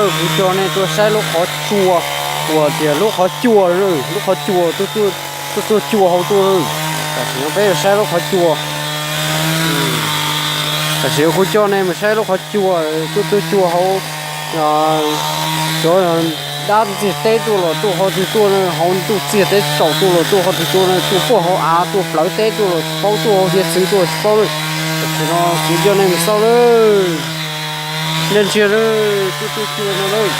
Kuv coj nej tuaj saib lub qhov tsua, uas tias lub qhov cua, lub qhov cua tuaj tuaj cua hauv tuaj. Tam sim no peb yuav saib lub qhov cua. Tam sim no kuv coj nej mus saib lub qhov cua tuaj tuaj cua hauv, cov dab ntxiag teb tuaj los tuaj hauv twg tuaj, hauv ntuj txiag teb tsaus tuaj los tuaj hauv twg tuaj, tuaj puag hauv av tuaj plawv teb tuaj los tsis paub, tuaj hauv hiav txwv tuaj los tsis paub. Tam sim no kuv coj nej mus xauj lawm. Nej ntsia lawm, tuaj tuaj cua no lawm.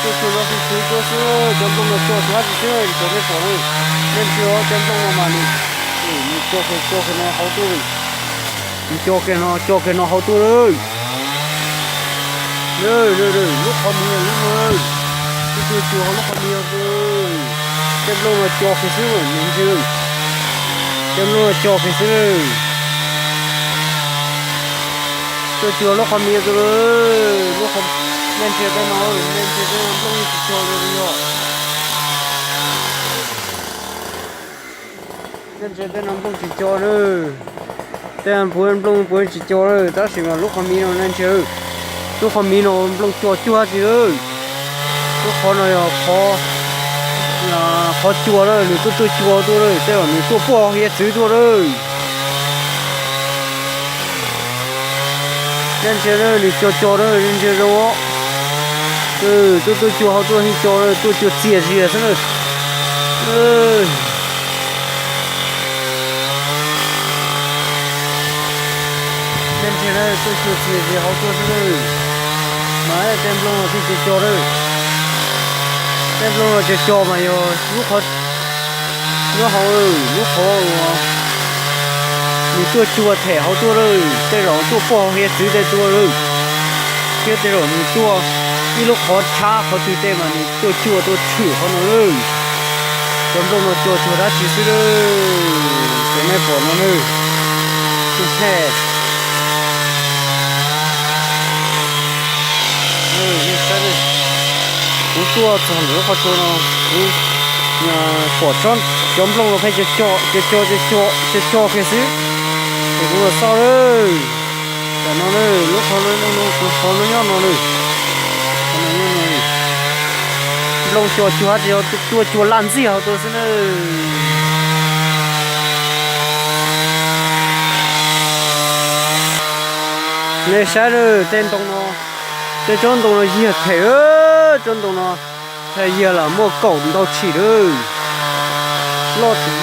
Tuaj cua no xwb xwb tuaj xwb, cov nplooj no cua xwb hab tsis xwb, cov nej pom lawm. Nej ntsia cov nplooj no mas nws, nws cua kiag cua kiag no hauv tuaj lawm. Nws cua kiag no, cua kiag no hauv tuaj lawm. Lub qhov miv lub no, tuaj tuaj cua hauv lub qhov miv. Tej nplooj no cua kiag xwb, nej ntsia. Tej nplooj no cua kiag xwb. Tuaj cua lub qhov miv tuaj lawm. Nej ntsia tej no, nej ntsia tej no nplooj tsis cua li yog. Nej ntsia tej no nplooj tsis cua na. Tej nplooj puav tsis cua lawm, tab sis mas lub qhov miv no nej ntsia, lub qhov miv no nplooj cua cuag tsi lawm. Lub qhov no yog qhov cua lawm, nws tuaj tuaj cua tuaj lawm, tej zaum nws tuaj puag hiav txwv tuaj lawm. Nej ntsia na, nws cua cua na, nej ntsia zoo. Tuaj tuaj cua hauv tuaj, cua tuaj cua txias zias xwb na. Nej ntsia na, tuaj cua txias zias hauv tuaj xwb na. Mas tej nplooj no thiaj cua cua na. Tej nplooj no cua cua mas yog lub qhov, nyob hauv lub qhov uas nws tuaj cua them hauv tuaj lawm, tej zaum tuaj puag hauv hiav txwv tej tuaj lawm. Thiab tej zaum nws tuaj ib lub qhov tshab qhov twg tej mas nws tuaj cua tuaj tshwm qhov no lawm. Cov nplooj no cua cuag dab tsi xwb lawm, cov nej pom no na. Kuv tuaj txog ntawm lub qhov tsua no, kuv pom tsob, cov nplooj no pheej cua cua cua cua kiag xwb. Ces kuv los xauj lawm. Tam no na, lub qhov no, lub qhov no nyob no na. Nplooj cua cuag dab tsi, tuaj cua laj ntxiag hauv tuaj xwb na. Nej saib lawm, tej ntoo no, tej tsob ntoo no yiag phem, tsob ntoo no yog yiag los muaj kaum ntau tshim lawm. Loj tim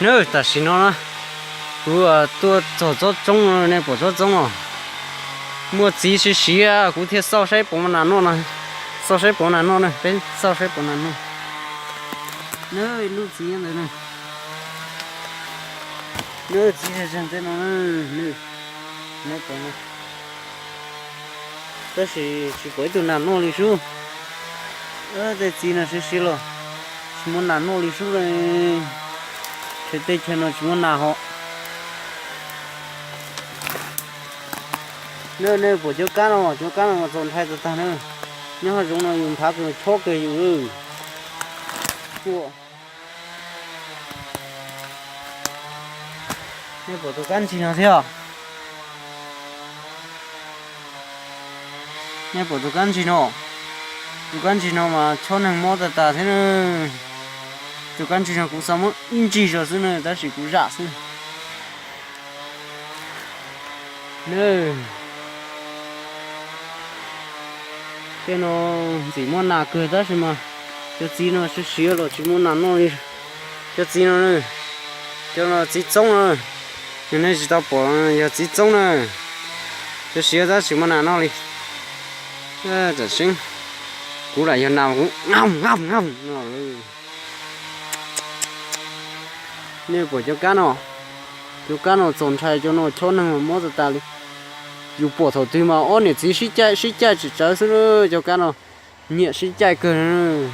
na, tam sim no na, kuv tuaj txog tsob txoob no, nej pom tsob txoob os. Muaj txiv siav siav, kuv thiaj xauj saib puas muaj nas noj no. Xauj saib puas nas noj na, peb xauj saib puas nas noj. Nws lub txiv ntawd na. Nws txiv zeeg tej no, nws, nws pom no. Tab sis tsis pom ib tug nas noj li sub. Tej txiv no siav siav los tsis muaj nas noj li sub. Tej chaw no tsis muaj nas hos. Nej pom cov kab no, cov kab no mas txaus ntshai tag tag na. Nyob hav zoov no yus nphav kawg chob kawg yus lawm. Nej pom tus kab ntsig no thiab. Nej pom tus kab ntsig no, tus kab ntsig no mas chob neeg mob tag tas thiab na. Tus kab ntsig no kuv xav muab ib ntsig zog xwb na, tab sis kuv zam xwb. Tej no ntxim muaj nas kawg tab sis mas cov txiv no siav siav los tsis muaj nas noj li. Cov txiv no, cov no txiv txoob no, nej tsis tau pom, yog txiv txoob na. Cov siav tab sis muaj nas noj li. Tam seeb, kuv lam yog nas kuv no. Nej pom cov kab no, cov kab no txaus ntshai, cov no chob neeg mob tag tas li. Yus pom thaum twg mas ob niam txiv sib caij sib caij tsis tsawv xwb na, cov kab no nyiam sib caij kawg.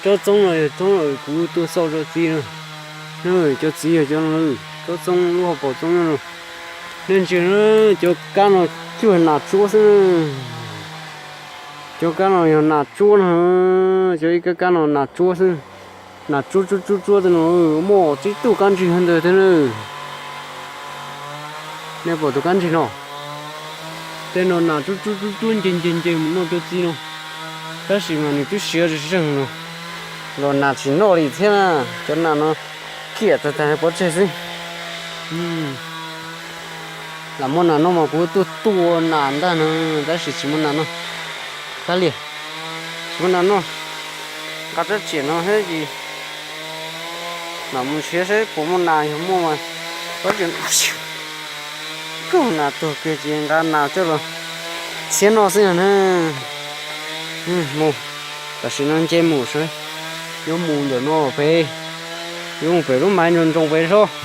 Tsob txoob no yog tsob kuv tuaj xauj cov txiv no. Cov txiv yog cov no, tsob txoob lub hauv paus txoob no. Nej ntsia, cov kab no cuag nas tsuab xwb. Cov kab no yog nas tsuab no, cov ib kab kab no nas tsuab xwb. Nas tsuab tsuab tsuab tsuab tej no, muaj tsib tug kab ntsig ntawd thiab na. Nej pom tus kab ntsig no, tej no nas tsuab tsuab tsuab tsuab nce nce nce mus noj cov txiv no. Tab sis mas nws twb siav zeeg no, los nas tsis noj li thiab na. Cov nas no kiam tag tag pov tseg xwb. Lam muaj nas noj mas kuv tuaj tua nas ntag no, tab sis tsis muaj nas noj. Kav liam, tsis muaj nas noj. Nqa rab riam no thiab ces mam mus nrhiav saib puas muaj nas, yog muaj mas rab riam kaug nas tuag kiag ces nqa nas coj los txhiab noj xwb na. Mus, tam sim no nce mus seb, yuav mus ntawm no pem, yuav mus pem lub maiv ntoo ntoo pem seb.